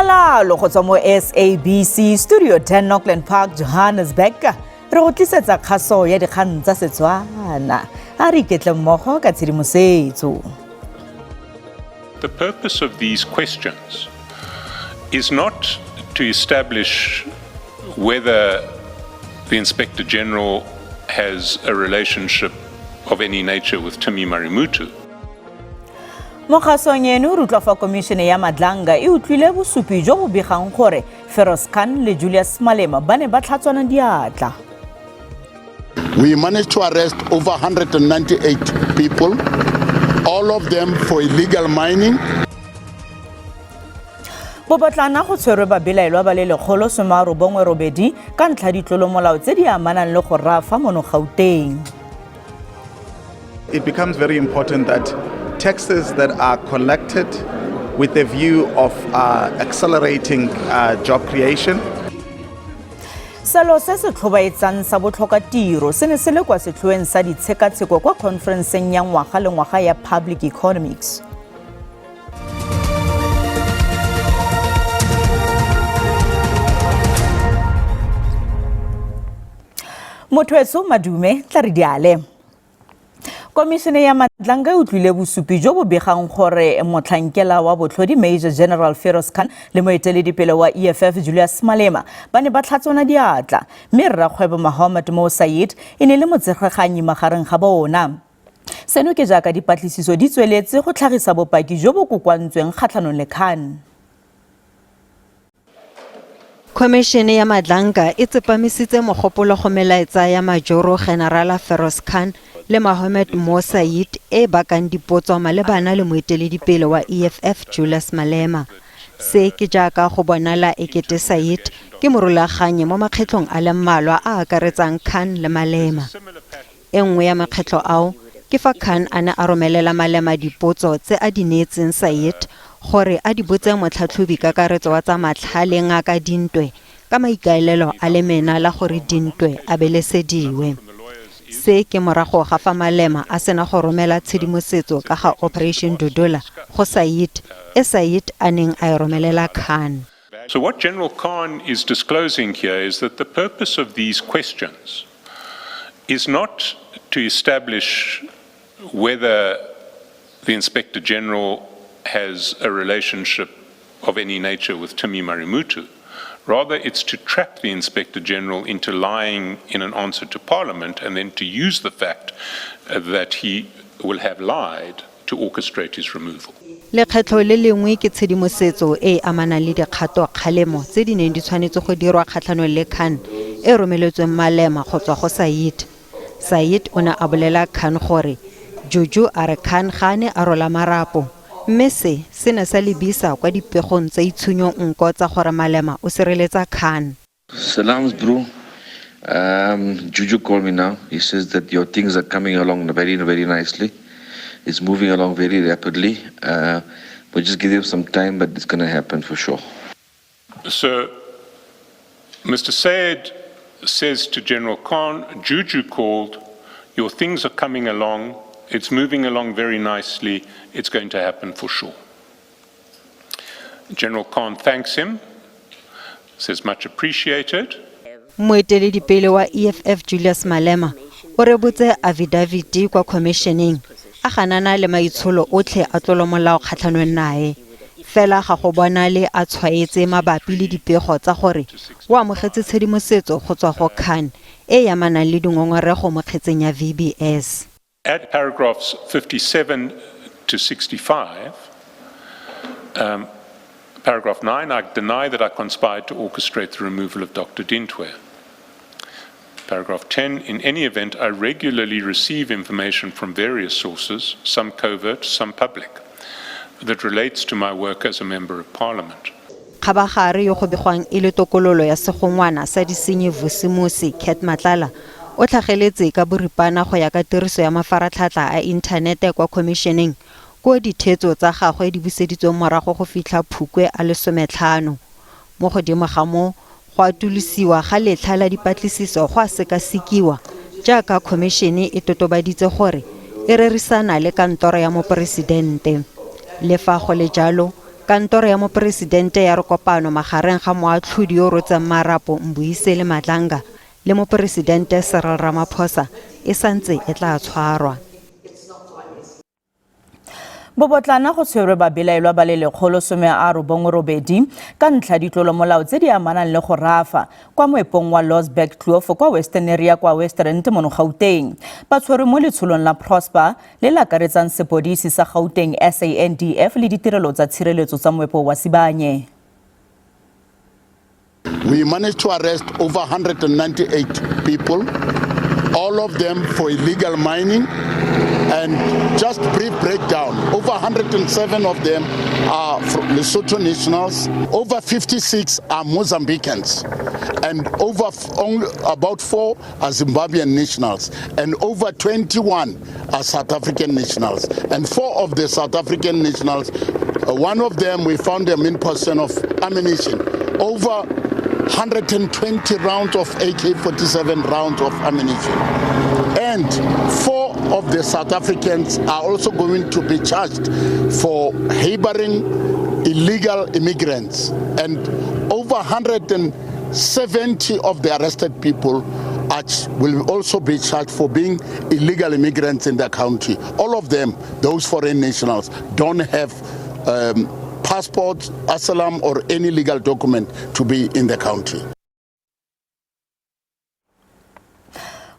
Tlhamalalo go tswa mo SABC Studio 10 Auckland Park, Johannesburg. Re go tlisetsa kgaso ya dikgang tsa Setswana. A re iketle mmogo ka tshedimosetso. The purpose of these questions is not to establish whether the Inspector General has a relationship of any nature with Timmy Marimutu. Mo kgasong eno re utlwa fa komišene ya Madlanga e utlwile bosupi jo bo begang gore Feroz Khan le Julius Malema ba ne ba tlhatswana diatla. We managed to arrest over 198 people, all of them for illegal mining. Bobotlana go tshwerwe babelaelwa ba le 198 ka ntlha ditlolomolao tse di amanang le go rafa mono Gauteng. It becomes very important that taxes that are collected with the view of accelerating job creation. Selo se se tlhobaetsang sa botlhokatiro se ne se le kwa setlhoeng sa ditshekatsheko kwa khonferenseng ya ngwaga le ngwaga ya Public Economics. Motho etso madume tla re diale. Komišene ya Madlanga e utlwile bosupi jo bo begang gore motlhankela wa botlhodi Major General Feroz Khan le moeteledipele wa EFF Julius Malema ba ne ba tlhatswana diatla, mme rrakgwebo Mohammed Mo Sayed e ne le motsegeganyi magareng ga bona. Seno ke jaaka dipatlisiso di tsweletse go tlhagisa bopaki jo bo kokoantsweng kgatlhanong le Khan. Khomišene ya Madlanga e tsepamisitse mogopolo go melaetsa ya Majoro Generala Feroz Khan le Mohammed Mo Sayed e e bakang dipotso malebana le moeteledipele wa EFF Julius Malema. Se ke jaaka go bonala ekete Sayed ke morulaganyi mo makgetlhong a le mmalwa a a akaretsang Khan le Malema. E nngwe ya makgetlho ao ke fa Khan a ne a romelela Malema dipotso tse a di neetseng Sayed gore a di botse motlhatlhobi kakaretso wa tsa matlhale Ngaka Dintwe ka maikaelelo a lemena la gore Dintwe a belesediwe. Se ke morago ga fa Malema a sena go romela tshedimosetso ka ga Operation Dudula go Sayed e Sayed a neng a e romelela Khan. So what General Khan is disclosing here is that the purpose of these questions is not to establish whether the Inspector General has a relationship of any nature with Timmy Marimutu. Rather, it's to trap the Inspector General into lying in an answer to Parliament and then to use the fact that he will have lied to orchestrate his removal. Lekgetlho le lengwe ke tshedimosetso e e amanang le dikgato kgalemo tse di neng di tshwanetse go dirwa kgatlhanong le Khan e romeletsweng Malema go tswa go Sayed. Sayed o ne a bolela Khan gore Juju a re Khan ga a ne a rola marapo, mme se se ne sa lebisa kwa dipegong tsa itshunya nko tsa gore Malema o sireletsa Khan. Salams bro. Juju called me now. He says that your things are coming along very, very nicely. It's moving along very rapidly. We'll just give them some time, but it's going to happen for sure. So, Mr. Sayed says to General Khan, Juju called, your things are coming along, it's moving along very nicely, it's going to happen for sure. General Khan thanks him, says much appreciated. Moeteledipele wa EFF Julius Malema o rebotse affidavit kwa commissioning a ganana le maitsholo otlhe a tlolomolao kgatlhanong nae. Fela ga go bonale a tshwaetse mabapi le dipego tsa gore o amogetse tshedimosetso go tswa go Khan e e amanang le dingongorego mo kgetseng ya VBS. At paragraphs 57 to 65, paragraph 9, I deny that I conspired to orchestrate the removal of Dr. Dintwe. Paragraph 10, in any event, I regularly receive information from various sources, some covert, some public, that relates to my work as a member of parliament. Kgabagare yo go begwang e le tokololo ya segongwana sa disenyi Vusimusi Cat Matlala o tlhageletse ka boripana go ya ka tiriso ya mafaratlhatlha a inthanete kwa khomišeneng ko dithetso tsa gagwe di buseditsweng morago go fitlha Phukwe a le 15. Mo godimo ga moo, go atolosiwa ga letlha la dipatlisiso go a sekasekiwa jaaka khomišene e totobaditse gore e rerisana le kantoro ya moporesidente. Le fa go le jalo, Kantoro ya moporesidente ya re kopano magareng ga moatlhodi yo o rotseng marapo Mbuyiseli Madlanga le moporesidente Cyril Ramaphosa e santse e tla tshwarwa. Bobotlana go tshwerwe babelaelwa ba le 198 ka ntlha ditlolomolao tse di amanang le go rafa kwa moepong wa Losberg Kloof kwa Western Area kwa West Rand mono Gauteng. Ba tshwerwe mo letsholong la Prosper le le akaretsang sepodisi sa Gauteng SANDF le ditirelo tsa tshireletso tsa moepo wa Sibanye. We managed to arrest over 198 people, all of them for illegal mining. And just brief breakdown, over 107 of them are Lesotho nationals, over 56 are Mozambicans, and over only about 4 are Zimbabwean nationals, and over 21 are South African nationals. And 4 of the South African nationals, one of them we found them in possession of ammunition, over 120 rounds of AK-47 rounds of ammunition. And 4 of the South Africans are also going to be charged for harboring illegal immigrants. And over 170 of the arrested people will also be charged for being illegal immigrants in the country. All of them, those foreign nationals, don't have passport, asylum, or any legal document to be in the country.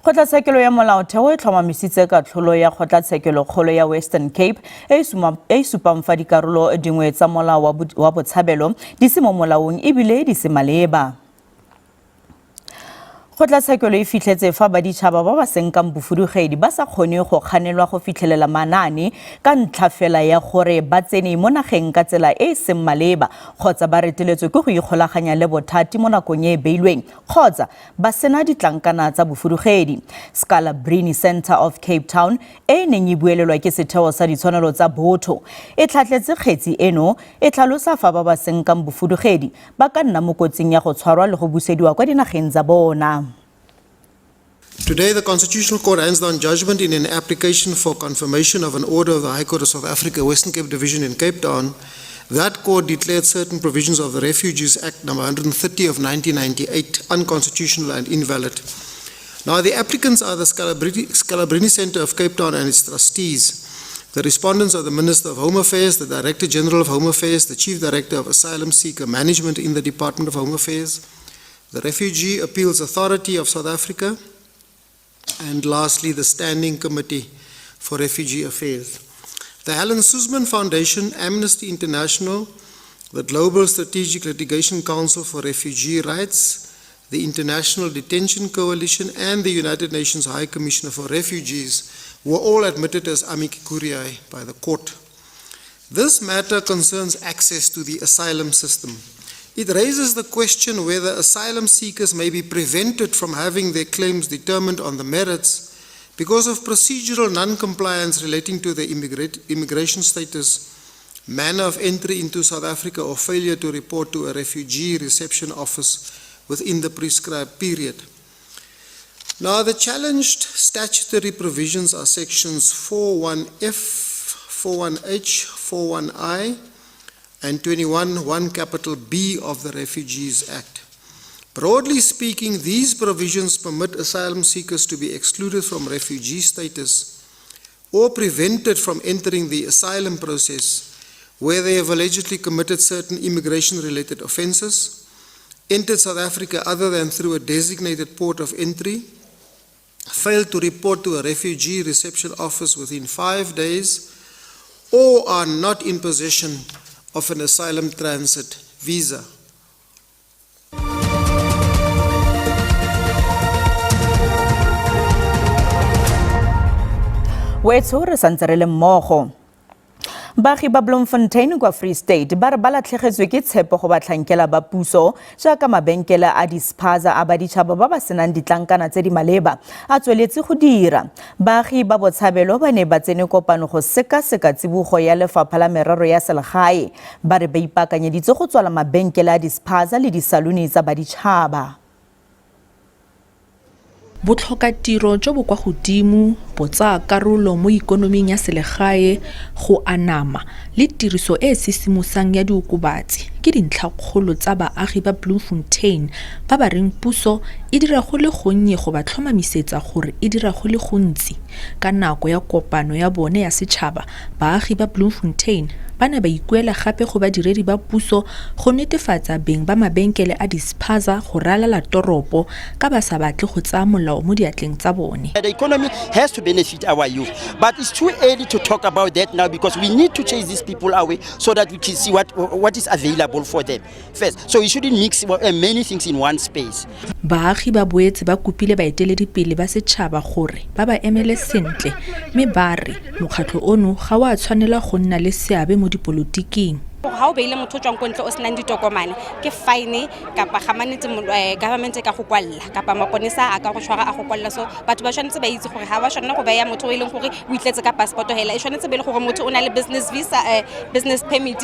Kgotlatshekelo ya Molaotheo e tlhomamisitse katlholo ya Kgotlatshekelokgolo ya Western Cape e e supang fa dikarolo dingwe tsa molao wa botshabelo di se mo molaong ebile di se maleba. Kgotlatshekelo e fitlhetse fa baditšhaba ba ba senkang bofudugedi ba sa kgone go kganelwa go fitlhelela manaane ka ntlha fela ya gore ba tsene mo nageng ka tsela e e seng maleba kgotsa ba reteletswe ke go ikgolaganya le bothati mo nakong e e beilweng kgotsa ba sena ditlankana tsa bofudugedi. Scalabrini Centre of Cape Town e e neng e buelelwa ke setheo sa ditshwanelo tsa botho e tlhatlhetse kgetsi eno e tlhalosa fa ba ba senkang bofudugedi ba ka nna mo kotsing ya go tshwarwa le go busediwa kwa dinageng tsa bona. Today, the Constitutional Court hands down judgment in an application for confirmation of an order of the High Court of South Africa, Western Cape Division in Cape Town. That court declared certain provisions of the Refugees Act number 130 of 1998 unconstitutional and invalid. Now, the applicants are the Scalabrini Centre of Cape Town and its trustees. The respondents are the Minister of Home Affairs, the Director General of Home Affairs, the Chief Director of Asylum Seeker Management in the Department of Home Affairs, the Refugee Appeals Authority of South Africa, and lastly, the Standing Committee for Refugee Affairs. The Helen Suzman Foundation, Amnesty International, the Global Strategic Litigation Council for Refugee Rights, the International Detention Coalition, and the United Nations High Commissioner for Refugees were all admitted as amici curiae by the court. This matter concerns access to the asylum system. It raises the question whether asylum seekers may be prevented from having their claims determined on the merits because of procedural non-compliance relating to their immigration status, manner of entry into South Africa, or failure to report to a refugee reception office within the prescribed period. Now, the challenged statutory provisions are sections 41F, 41H, 41I, and 21(1) capital B of the Refugees Act. Broadly speaking, these provisions permit asylum seekers to be excluded from refugee status or prevented from entering the asylum process where they have allegedly committed certain immigration-related offenses, entered South Africa other than through a designated port of entry, failed to report to a refugee reception office within 5 days, or are not in possession of an asylum transit visa. Wetso re santse re le mmogo. Baagi ba Bloemfontein kwa Free State ba re ba latlhegetswe ke tshepo go batlhankela ba puso jaaka mabenkele a dispaza a baditšhaba ba ba senang ditlankana tse di maleba a tsweletse go dira. Baagi ba Botshabelo ba ne ba tsene kopano go sekaseka tsibogo ya lefapha la merero ya selegae. Ba re ba ipaakanyeditse go tswala mabenkele a dispaza le disaluni tsa baditšhaba. Botlhokatiro jo bo kwa godimo, Botsaakarolo mo ikonoming ya selegae, go anama le tiriso e e sisimosang ya diokobatsi ke dintlhakgolo tsa baagi ba Bloemfontein ba ba reng puso e dira go le gonnye go ba tlhomamisetsa gore e dira go le gontsi. Ka nako ya kopano ya bone ya setšhaba, baagi ba Bloemfontein ba ne ba ikuela gape go badiredi ba puso go netefatsa beng ba mabenkele a dispaza go ralala toropo ka ba sa batle go tsaya molao mo diatleng tsa bone. The economy has to benefit our youth, but it's too early to talk about that now because we need to chase these people away so that we can see what is available for them first. So we shouldn't mix many things in one space. Baagi ba boetse ba kopile baeteledipele ba setšhaba gore ba ba emele sentle mme ba re mokgatlho ono ga o a tshwanela go nna le seabe mo dipolotiking. Ga o beile motho o tswang ko ntle o senang ditokomane, ke fine kapa ga manetse government e ka go kwalela kapa maponesa a ka go tshwara a go kwalela. So batho ba tshwanetse ba itse gore ga ba tshwanela go beya motho o e leng gore o itletse ka passport hela, e tshwanetse be le gore motho o na le business visa, business permit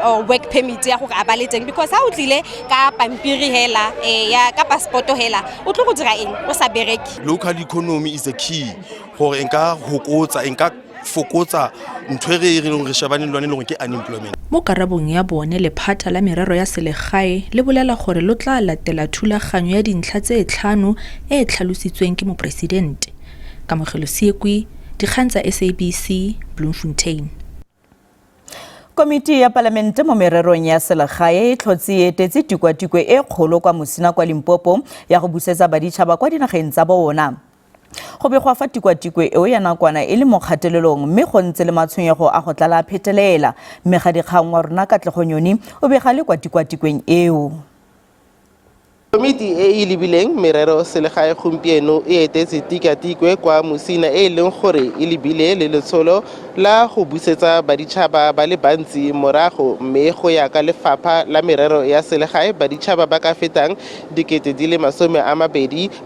or work permit ya gore a ba le teng, because ha o tlile ka pampiri hela ya ka passport hela, o tlo go dira eng o sa bereke? Local economy is the key gore e nka hokotsa, e nka fokotsa ntho e re e reng re shebane le yone, e leng gore ke unemployment. Mo karabong ya bone, lephata la merero ya selegae le bolela gore lo tla latela thulaganyo ya dintlha tse tlhano e e tlhalositsweng ke moporesidente. Kamogelo Seekwi, dikgang tsa SABC, Bloemfontein. Komiti ya Palamente mo mererong ya selegae e tlhotse e etetse tikwatikwe e kgolo kwa Musina kwa Limpopo ya go busetsa baditšhaba kwa dinageng tsa bona. Go begwa fa tikwatikwe eo ya nakwana e le mo kgatelelong mme go ntse le matshwenyego a go tlala phetelela. Mme ga dikgang wa rona Katlego Nyoni o bega le kwa tikwatikweng eo. Komiti e e lebileng merero selegae gompieno e etetse tikatikwe kwa Musina e e leng gore e lebile le letsholo la go busetsa baditšhaba ba le bantsi morago, mme go ya ka lefapha la merero ya selegae, baditšhaba ba ka fetang 20,000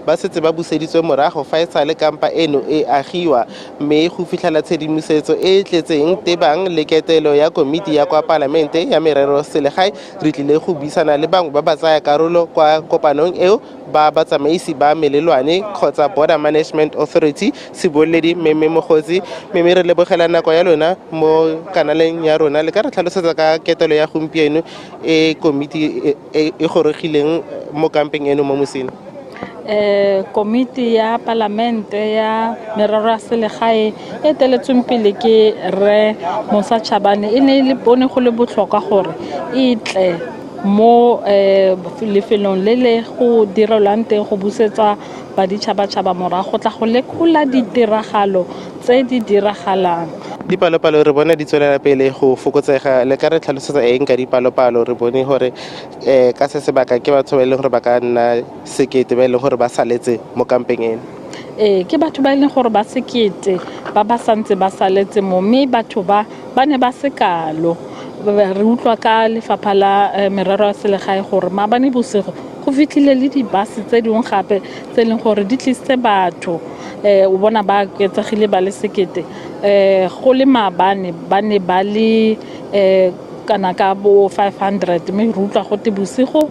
ba setse ba buseditswe morago fa e sale kampa eno e agiwa. Mme go fitlhela tshedimosetso e e tletseng tebang le ketelo ya komiti ya kwa palamente ya merero selegae, re tlile go buisana le bangwe ba ba tsaya karolo kwa kopanong eo, ba batsamaisi ba melelwane kgotsa Border Management Authority, Seboledi Meme Mogotsi. Meme, re lebogela nako ya lona mo kanaleng ya rona. Le ka re tlhalosetsa ka ketelo ya gompieno e komiti e gorogileng mo kampeng eno mo Musina? Komiti ya palamente ya merero ya selegae e eteletsweng pele ke Rre Mosa Chabane e ne e le bone go le botlhokwa gore e tle mo lefelong le le go direlwang teng go busetsa baditšhabatšhaba morago, go tla go lekola ditiragalo tse di diragalang. Dipalopalo re bona di tswelela pele go fokotsega. Le ka re tlhalosetsa eng ka dipalopalo? Re bone gore ka se sebaka ke batho ba e leng gore ba ka nna 1,000 ba e leng gore ba saletse mo kampeng eno. Ee, ke batho ba e leng gore ba 1,000 ba ba santse ba saletse mo, mme batho ba ba ne ba se kalo. Re utlwa ka lefapha la merero ya selegae gore maabane bosigo go fitlhile le dibase tse dingwe gape tse e leng gore di tlisitse batho. O bona ba oketsegile ba le 1,000, go le maabane ba ne ba le kana ka bo 500, mme re utlwa gote bosigo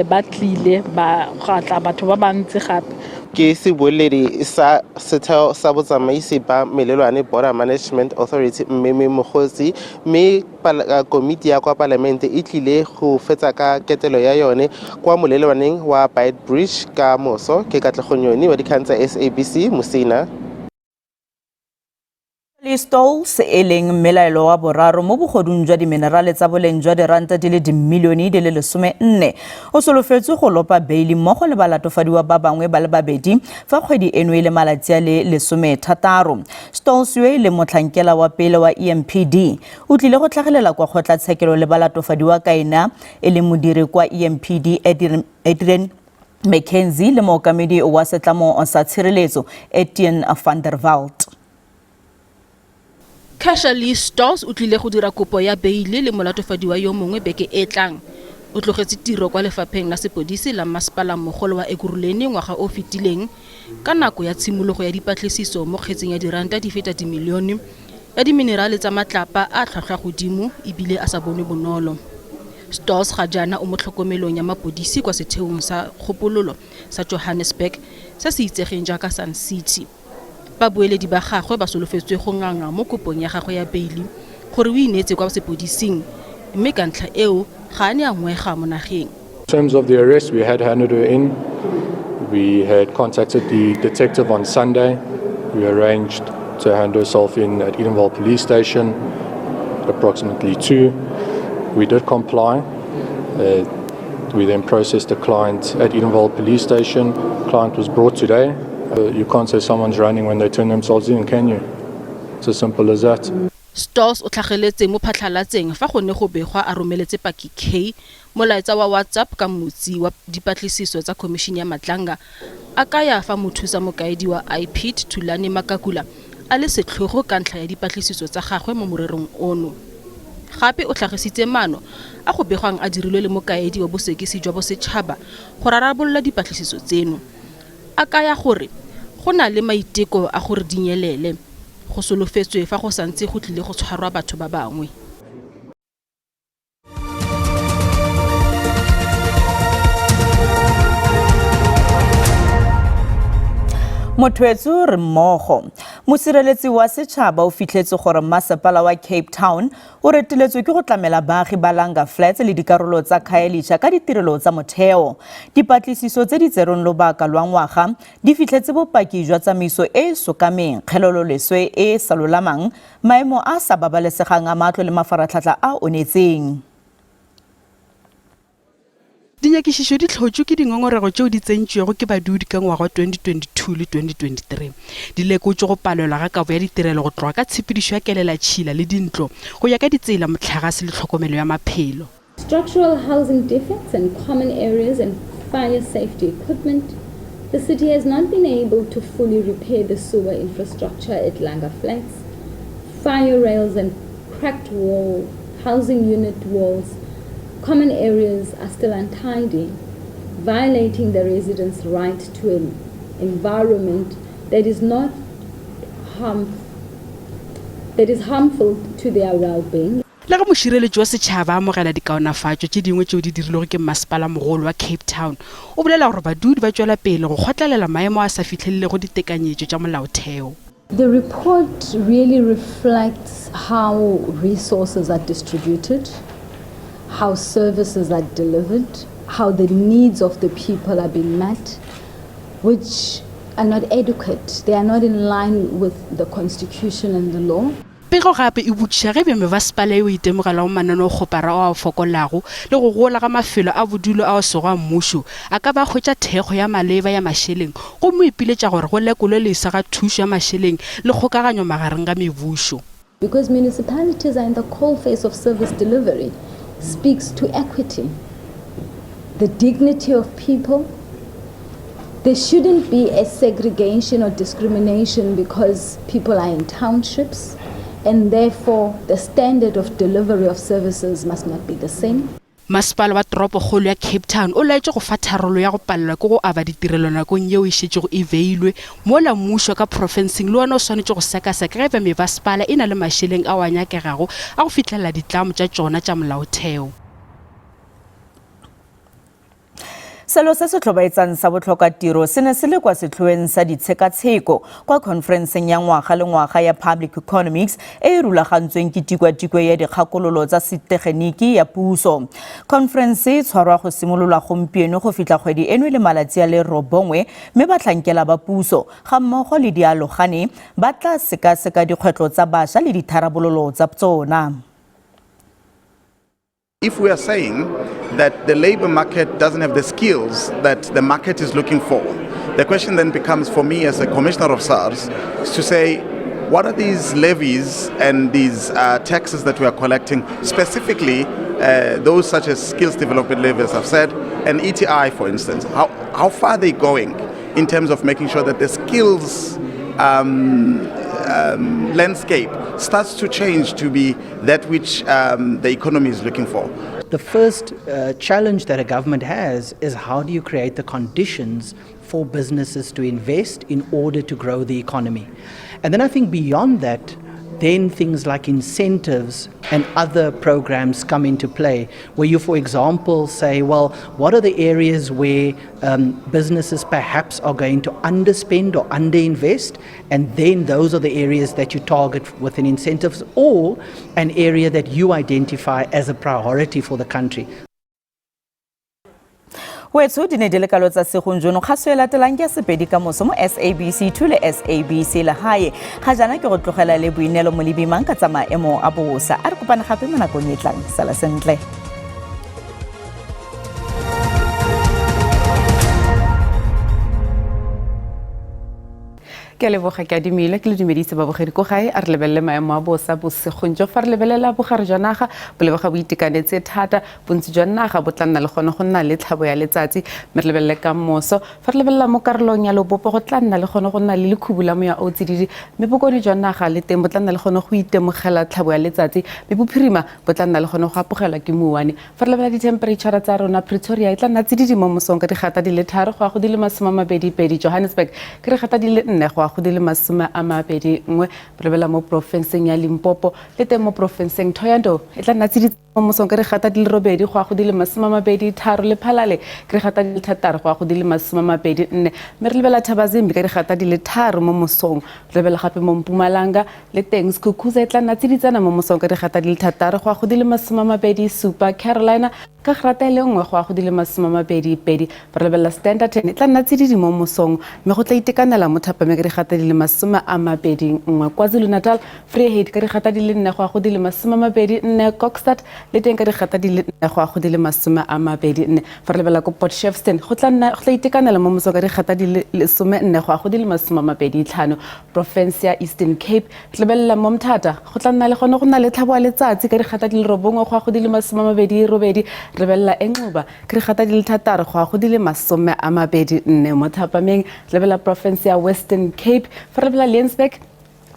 ba tlile ba tla batho ba bantsi gape. Ke seboledi sa setheo sa botsamaisi ba melelwane, Border Management Authority, Mmeme Mogotsi. Mme komiti ya kwa palamente e tlile go fetsa ka ketelo ya yone kwa molelwaneng wa Beitbridge ka moso. Ke Katlego Nyoni wa dikgang tsa SABC, Musina. Le Stols e leng mmelaelo wa boraro mo bogodung jwa diminerale tsa boleng jwa diranta di le dimilione di le 14 o solofetswe go lopa beili mmogo le balatofadiwa ba bangwe ba le babedi fa kgwedi eno e le malatsi a le 16. Stols yo e leng motlhankela wa pele wa EMPD o tlile go tlhagelela kwa kgotlatshekelo le balatofadiwa ka ena e leng modiri kwa EMPD Adrian McKenzie le mookamedi wa setlamo sa tshireletso Etienne van der Walt. Kesha Lee Stolz o tlile go dira kopo ya beile le molatofadiwa yo mongwe beke e tlang. O tlogetse tiro kwa lefapheng la sepodisi la masepala mogolo wa Ekurhuleni ngwaga o fetileng ka nako ya tshimologo ya dipatlisiso mo kgetseng ya diranta di feta dimilione ya diminerale tsa matlapa a tlhwatlhwa godimo ebile a sa bonwe bonolo. Stolz ga jaana o mo tlhokomelong ya mapodisi kwa setheong sa kgopololo sa Johannesburg se se itsegeng jaaka Sun City. Babueledi ba gagwe ba solofetswe go nganga mo kopong ya gagwe ya beili gore o ineetse kwa sepodising mme ka ntlha eo ga a ne a ngwega mo nageng. In terms of the arrest, we had handed her in. We had contacted the detective on Sunday. We arranged to hand herself in at Edenvale Police Station at approximately 2. We did comply. We then processed the client at Edenvale Police Station. Client was brought today. You can't say someone's running when they turn themselves in, can you? It's as simple as that. Stols o tlhageletse mo phatlhalatseng fa go ne go begwa a romeletse Paki K molaetsa wa WhatsApp ka motsi wa dipatlisiso tsa Khomišene ya Madlanga, a kaya fa mothusa mokaedi wa IPID Thulani Makakula a le setlhogo ka ntlha ya dipatlisiso tsa gagwe mo morerong ono. Gape o tlhagisitse maano a go begwang a dirilwe le mokaedi wa bosekisi jwa bosetšhaba go rarabolola dipatlisiso tseno, a kaya gore go na le maiteko a gore di nyelele. Go solofetswe fa go santse go tlile go tshwarwa batho ba bangwe. Motho re mmogo. Mosireletsi wa setšhaba o fitlhetse gore masepala wa Cape Town o reteletswe ke go tlamela baagi ba Langa Flats le dikarolo tsa Khayelitsha ka ditirelo tsa motheo. Dipatlisiso tse di tsereng lobaka lwa ngwaga di fitlhetse bopaki jwa tsamaiso e e sokameng, kgeleloleswe e e sa lolamang, maemo a sa babalesegang a matlo le mafaratlhatlha a onetseng. Dinyakišišo di hlotšwe ke dingongorego tšeo di tsentšwego ke badudi ka ngwaga wa 2022 le 2023. Di lekotše go palelwa ga kabo ya ditirelo go tloga ka tshepedišo ya kelelatšhila le dintlo go ya ka ditsela, mohlagase le tlhokomelo ya maphelo. Structural housing defects and common areas and fire safety equipment. The city has not been able to fully repair the sewer infrastructure at Langa Flats. Fire rails and cracked wall, housing unit walls, common areas are still untidy, violating the residents' right to an environment that is not that is harmful to their well-being. Le ge mošireletši wa setšhaba a amogela dikaonafatšo tše dingwe tšeo di dirilwego ke masepala mogolo wa Cape Town, o bolela gore badudi ba tšwela pele go kgotlelela maemo a sa fihlelelego ditekanyetšo tša molaotheo. The report really reflects how resources are distributed, how services are delivered, how the needs of the people are being met, which are not adequate. They are not in line with the constitution and the law. Pego gape e botšiša ge mebasepala yeo e itemogelago mananeokgoparara ao a fokolago le go gola ga mafelo a bodulo ao a sego a mmušo a ka ba hwetša thekgo ya maleba ya mašeleng, gomme o ipiletša gore go lekolwe leswa ga thušo ya mašeleng le kgokaganyo magareng ga mebušo. Because municipalities are in the coalface of service delivery speaks to equity, the dignity of people. There shouldn't be a segregation or discrimination because people are in townships, and therefore the standard of delivery of services must not be the same. Masepala wa toropokgolo ya Cape Town o laetše go fa tharollo ya go palelwa ke go aba ditirelo nakong yeo e šetšego e beilwe, mola mmušo ka profenseng le wona o swanetše go sekaseka ge eba mebasepala e na le mašeleng ao a nyakegago a go fihlelela ditlamo tša tšona tša molaotheo. Selo se se tlhobaetsang sa botlhokatiro se ne se le kwa setlhoeng sa ditshekatsheko kwa khonferenseng ya ngwaga le ngwaga ya Public Economics e e rulagantsweng ke tikwatikwe ya dikgakololo tsa setegeniki ya puso. Khonferense e tshwarwa go simolola gompieno go fitlha kgwedi eno e le malatsi a le 9, mme batlhankela ba puso ga mmogo le dialogane ba tla sekaseka dikgwetlho tsa bašwa le ditharabololo tsa tsona. If we are saying that the labor market doesn't have the skills that the market is looking for, the question then becomes for me as a commissioner of SARS is to say, what are these levies and these taxes that we are collecting, specifically those such as skills development levies, I've said, and ETI, for instance, how far are they going in terms of making sure that the skills landscape starts to change to be that which the economy is looking for? The first challenge that a government has is how do you create the conditions for businesses to invest in order to grow the economy? And then I think beyond that, Then things like incentives and other programs come into play, where you, for example, say, well, what are the areas where businesses perhaps are going to underspend or underinvest? And then those are the areas that you target with an incentives or an area that you identify as a priority for the country. Wetso di ne di le kalo tsa segong jono. Kgaso e latelang ke ya sepedi ka moso mo SABC 2 le SABC Legae. Ga jaana ke go tlogela le Boineelo Molebimang ka tsa maemo a bosa. A re kopane gape mo nakong e tlang. Sala sentle. Ke a leboga, ke adimile, ke le dumedise babogedi ko gae. A re lebelele maemo a bosa bosigong jo. Fa re lebelela bogare jwa naga, bo lebega bo itekanetse thata. Bontsi jwa naga bo tla nna le gone go nna le tlhabo ya letsatsi, mme re lebelele ka moso. Fa re lebelela mo karolong ya Lebopo, go tla nna le gone go nna le lekhubu la moya o tsididi, mme bokone jwa naga le teng bo tla nna le gone go itemogela tlhabo ya letsatsi, mme bophirima bo tla nna le gone go apogelwa ke mouwane. Fa re lebelela di-temperature tsa rona, Pretoria e tla nna tsididi mo mosong ka digata di le 3 go ya go di le 22, Johannesburg ke digata di le 4 go ya go di le 21. Re lebelela mo porofenseng ya Limpopo le teng mo porofenseng Thohoyandou e tla nna tsididi mo mosong ka digata di le 8 go ya go di le 23, le Phalale ke digata di le 6 go ya go di le 24, mme re lebelela Thabazimbi ka digata di le 3 mo mosong. Re lebelela gape mo Mpumalanga le teng Skukuza e tla nna tsiditsana mo mosong ka digata di le 6 go ya go di le 27, Carolina ka grata e le 1 go ya go di le 22. Re lebelela Standerton e tla nna tsididi mo mosong, mme go tla itekanela mo thapameng ka digata di le 21. KwaZulu-Natal, Vryheid ka digata di le 4 go ya go di le 24, Kokstad le teng ka digata di le 4 go ya go di le 24. Fa re lebelela ko Port Shepstone, go tla itekanela mo mosong ka digata di le 14 go ya go di le 25. Province ya Eastern Cape, re lebelela mo Mthatha, go tla nna le gone go nna le tlhabo ya letsatsi ka digata di le 9 go ya go di le 28. Re lebelela Enxuba ke digata di le 6 go ya go di le 24 mo thapameng. Re lebelela province ya Western Cape. Fa re lebelela Laingsburg,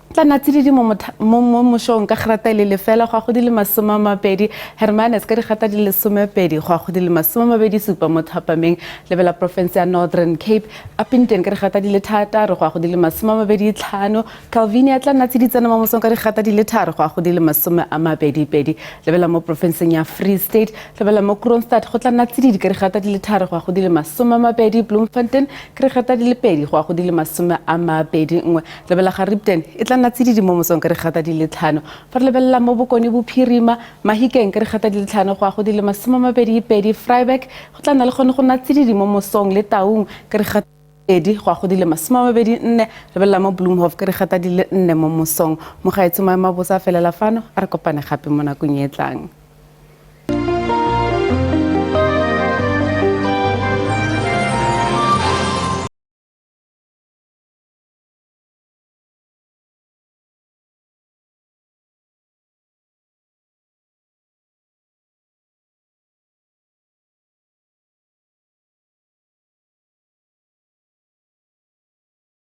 tla nna tsididi mo mosong ka grata e le 0 go ya go di le 20. Hermanus ka digata di le 12 go ya go di le 27 mo thapameng. Lebelela province ya Northern Cape, Upington ka digata di le 6 go ya go di le 25. Calvinia tla nna tsiditsana mo mosong ka digata di le 3 go ya go di le 22. Lebelela mo provinceng ya Free State, lebelela mo Kroonstad go tla nna tsididi ka digata di le 3 go ya go di le 20. Bloemfontein ka digata di le 2 go ya go di le 21. Lebelela Garipton e tla nna tsididi mo mosong ka digata di le 5. Fa re lebelela mo Bokone Bophirima, Mahikeng ka digata di le 5 go ya go di le 22. Vryburg go tla nna le gone go nna tsididi mo mosong, le Taung ka digata 2 go ya go di le 24. Lebelela mo Bloemhof ka digata di le 4 mo mosong. Mogaetsho maemo a bosa a felela fano, a re kopane gape mo nakong e tlang.